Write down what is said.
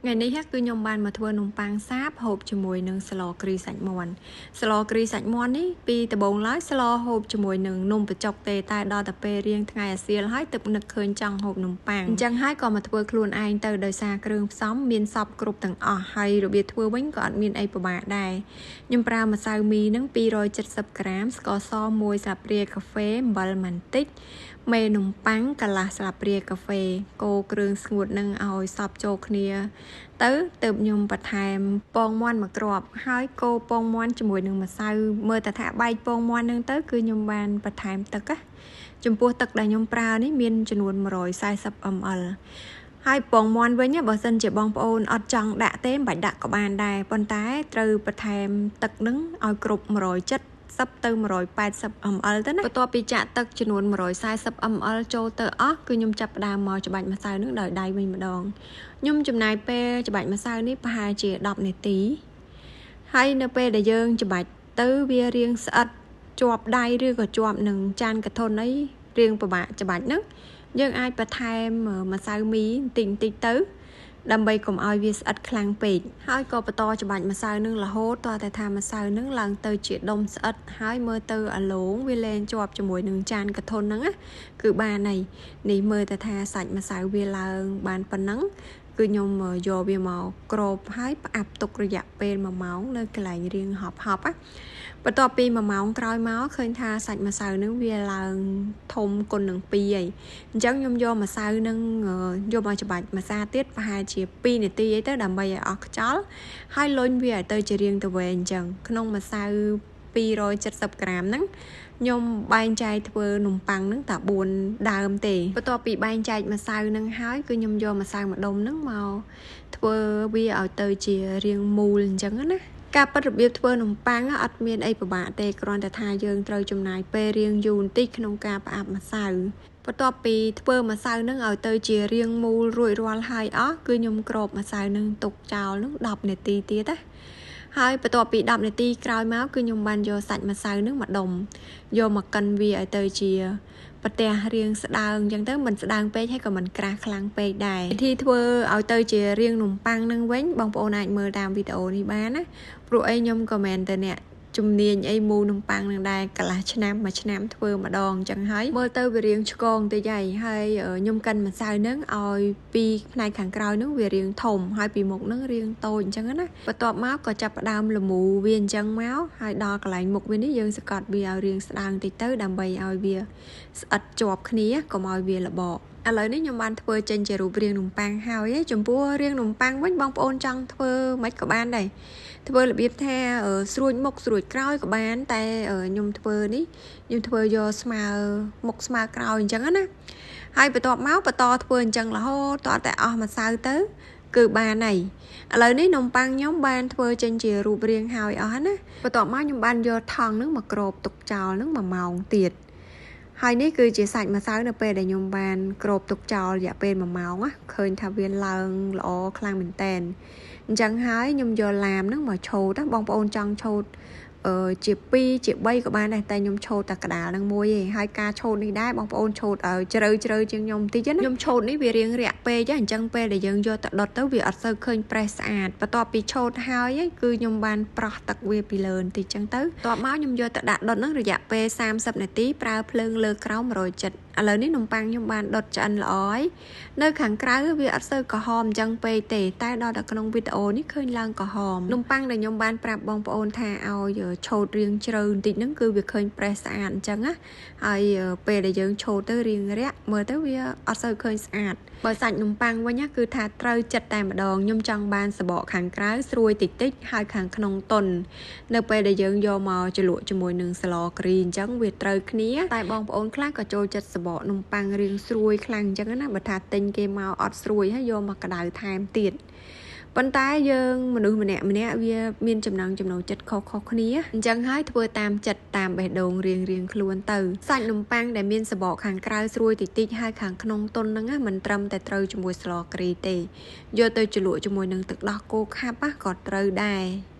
ថ្ងៃនេះគឺខ្ញុំបានមកធ្វើនំប៉័ងសាបហូបជាមួយនឹងស្លគ្រីសាច់មាន់ស្លគ្រីសាច់មាន់នេះពីដំបូងឡើយស្លហូបជាមួយនឹងនំបញ្ចុកទេតែដល់តែពេលរៀងថ្ងៃអាសៀលហើយទើបនឹកឃើញចង់ហូបនំប៉័ងអញ្ចឹងហើយក៏មកធ្វើខ្លួនឯងទៅដោយសារគ្រឿងផ្សំមានសព្វគ្រប់ទាំងអស់ហើយរបៀបធ្វើវិញក៏អត់មានអីពិបាកដែរខ្ញុំប្រើម្សៅមីនឹង270ក្រាមស្ករស1ស្លាបព្រាកាហ្វេអំបិលបន្តិចមេនំប៉័ងកន្លះស្លាបព្រាកាហ្វេកូរគ្រឿងស្ងួតនឹងឲ្យសព្វចូលគ្នាទៅទើបខ្ញុំបន្ថែមពងមាន់មួយគ្រាប់ហើយកូរពងមាន់ជាមួយនឹងម្សៅមើលតែថាបែកពងមាន់នឹងទៅគឺខ្ញុំបានបន្ថែមទឹកណាចំពោះទឹកដែលខ្ញុំប្រើនេះមានចំនួន140 ml ហើយពងមាន់វិញបើសិនជាបងប្អូនអត់ចង់ដាក់ទេមិនបាច់ដាក់ក៏បានដែរប៉ុន្តែត្រូវបន្ថែមទឹកនឹងឲ្យគ្រប់170ទៅ180 ml ទៅណាបន្ទាប់ពីចាក់ទឹកចំនួន140 ml ចូលទៅអស់គឺខ្ញុំចាប់ផ្ដើមមកច្បាច់ម្សៅនឹងដោយដៃវិញម្ដងខ្ញុំចំណាយពេលច្បាច់ម្សៅនេះប្រហែលជា10នាទីហើយនៅពេលដែលយើងច្បាច់ទៅវារៀងស្អិតជាប់ដៃឬក៏ជាប់នឹងចានកធនអីរៀងពិបាកច្បាច់ហ្នឹងយើងអាចបន្ថែមម្សៅមីបន្តិចបន្តិចទៅដើម្បីកុំឲ្យវាស្អិតខ្លាំងពេកហើយក៏បន្តច្បាច់ម្សៅនឹងរហូតតតែថាម្សៅនឹងឡើងទៅជាដុំស្អិតហើយមើលទៅអាឡងវាលែងជាប់ជាមួយនឹងចានកធនហ្នឹងណាគឺបានហើយនេះមើលតែថាសាច់ម្សៅវាឡើងបានប៉ុណ្ណឹងគឺខ្ញុំយកវាមកក្របហើយផ្អាប់ទុករយៈពេល1ម៉ោងនៅកន្លែងរៀងហប់ហប់ណាបន្ទាប់ពី1ម៉ោងក្រោយមកឃើញថាសាច់ម្សៅនឹងវាឡើងធំគុណនឹង2ហើយអញ្ចឹងខ្ញុំយកម្សៅនឹងយកមកច្បាច់ម្សៅទៀតប្រហែលជា2នាទីអីទៅដើម្បីឲ្យអស់ខ្យល់ហើយលុញវាឲ្យទៅជារាងទៅវែងអញ្ចឹងក្នុងម្សៅ270ក្រាមហ្នឹងខ្ញុំបែងចែកធ្វើនំប៉័ងហ្នឹងតែ4ដើមទេបន្ទាប់ពីបែងចែកម្សៅហ្នឹងហើយគឺខ្ញុំយកម្សៅម្ដុំហ្នឹងមកធ្វើវាឲ្យទៅជារាងមូលអញ្ចឹងណាការពិតរបៀបធ្វើនំប៉័ងអត់មានអីពិបាកទេគ្រាន់តែថាយើងត្រូវចំណាយពេលរៀងយូរបន្តិចក្នុងការផ្អាប់ម្សៅបន្ទាប់ពីធ្វើម្សៅនឹងឲ្យទៅជារាងមូលរួចរាល់ហើយអស់គឺខ្ញុំគ្របម្សៅនឹងទុកចោលនឹង10នាទីទៀតណាហើយបន្ទាប់ពី10នាទីក្រោយមកគឺខ្ញុំបានយកសាច់ម្សៅនឹងមកដុំយកមកកិនវាឲ្យទៅជាប្រទះរាងស្ដើងអញ្ចឹងទៅមិនស្ដើងពេកហើយក៏មិនក្រាស់ខ្លាំងពេកដែរវិធីធ្វើឲ្យទៅជារាងនំប៉័ងនឹងវិញបងប្អូនអាចមើលតាមវីដេអូនេះបានណាព្រោះអីខ្ញុំក៏មិនតែអ្នកជំនាញអីមូនំប៉័ងនឹងដែរកន្លះឆ្នាំមួយឆ្នាំធ្វើម្ដងអញ្ចឹងហើយមើលទៅវារៀងឆ្កងតិចហើយហើយខ្ញុំកិនម្សៅនឹងឲ្យពីផ្នែកខាងក្រោយនឹងវារៀងធំហើយពីមុខនឹងរៀងតូចអញ្ចឹងណាបន្ទាប់មកក៏ចាប់ផ្ដើមលមូវាអញ្ចឹងមកហើយដល់កន្លែងមុខវានេះយើងសកត់វាឲ្យរៀងស្ដើងតិចទៅដើម្បីឲ្យវាស្អិតជាប់គ្នាកុំឲ្យវារបកឥឡូវនេះខ្ញុំបានធ្វើចេញជារូបរាងនំប៉័ងហើយចំពោះរាងនំប៉័ងវិញបងប្អូនចង់ធ្វើមិនក៏បានដែរធ្វើរបៀបថាស្រួចមុខស្រួចក្រោយក៏បានតែខ្ញុំធ្វើនេះខ្ញុំធ្វើយកស្មើមុខស្មើក្រោយអញ្ចឹងណាហើយបន្ទាប់មកបន្តធ្វើអញ្ចឹងរហូតតតែអស់ម្សៅទៅគឺបានហើយឥឡូវនេះនំប៉័ងខ្ញុំបានធ្វើចេញជារូបរាងហើយអស់ណាបន្ទាប់មកខ្ញុំបានយកថង់នឹងមកគ្របទុកចោលនឹង1ម៉ោងទៀតហើយនេះគឺជាសាច់ម្សៅនៅពេលដែលខ្ញុំបានគ្របទុកចោលរយៈពេល1ម៉ោងណាឃើញថាវាឡើងល្អខ្លាំងមែនតែនអញ្ចឹងហើយខ្ញុំយកឡាមហ្នឹងមកឆូតណាបងប្អូនចង់ឆូតជា2ជា3ក៏បានដែរតែខ្ញុំឆូតតែកដាលនឹងមួយឯងហើយការឆូតនេះដែរបងប្អូនឆូតឲ្យជ្រៅជ្រៅជាងខ្ញុំបន្តិចណាខ្ញុំឆូតនេះវារៀងរាក់ពេកអញ្ចឹងពេលដែលយើងយកទៅដុតទៅវាអត់សូវឃើញប្រេះស្អាតបន្ទាប់ពីឆូតហើយគឺខ្ញុំបានប្រោះទឹកវាពីលើបន្តិចចឹងទៅបន្ទាប់មកខ្ញុំយកទៅដាក់ដុតហ្នឹងរយៈពេល30នាទីប្រើភ្លើងលើក្រោម170ឥឡូវនេះនំប៉័ងខ្ញុំបានដុតឆ្អិនល្អហើយនៅខាងក្រៅវាអត់សូវក្រហមអញ្ចឹងពេកទេតែដល់តែក្នុងវីដេអូនេះឃើញឡើងក្រហមនំប៉័ងដែលខ្ញុំបានប្រាប់បងប្អូនថាឲ្យឆូតរៀងជ្រៅបន្តិចហ្នឹងគឺវាឃើញប្រេះស្អាតអញ្ចឹងណាហើយពេលដែលយើងឆូតទៅរៀងរាក់មើលទៅវាអត់សូវឃើញស្អាតបើសាច់នំប៉័ងវិញណាគឺថាត្រូវចិត្តតែម្ដងខ្ញុំចង់បានសបកខាងក្រៅស្រួយតិចតិចហើយខាងក្នុងតុននៅពេលដែលយើងយកមកជ្រលក់ជាមួយនឹងស្លគ្រីអញ្ចឹងវាត្រូវគ្នាតែបងប្អូនខ្លះក៏ចូលចិត្តសបកនំប៉័ងរៀងស្រួយខ្លាំងអញ្ចឹងណាបើថាទិញគេមកអត់ស្រួយហើយយកមកក្តៅថែមទៀតប៉ុន្តែយើងមនុស្សម្នាក់ម្នាក់វាមានចំណង់ចំណូលចិត្តខុសៗគ្នាអញ្ចឹងហើយធ្វើតាមចិត្តតាមបេះដូងរៀងរៀងខ្លួនទៅសាច់នំប៉័ងដែលមានសបកខាងក្រៅស្រួយតិចតិចហើយខាងក្នុងតុនហ្នឹងណាមិនត្រឹមតែត្រូវជាមួយស្លគ្រីទេយកទៅជ្រលក់ជាមួយនឹងទឹកដោះគោខាប់ក៏ត្រូវដែរ។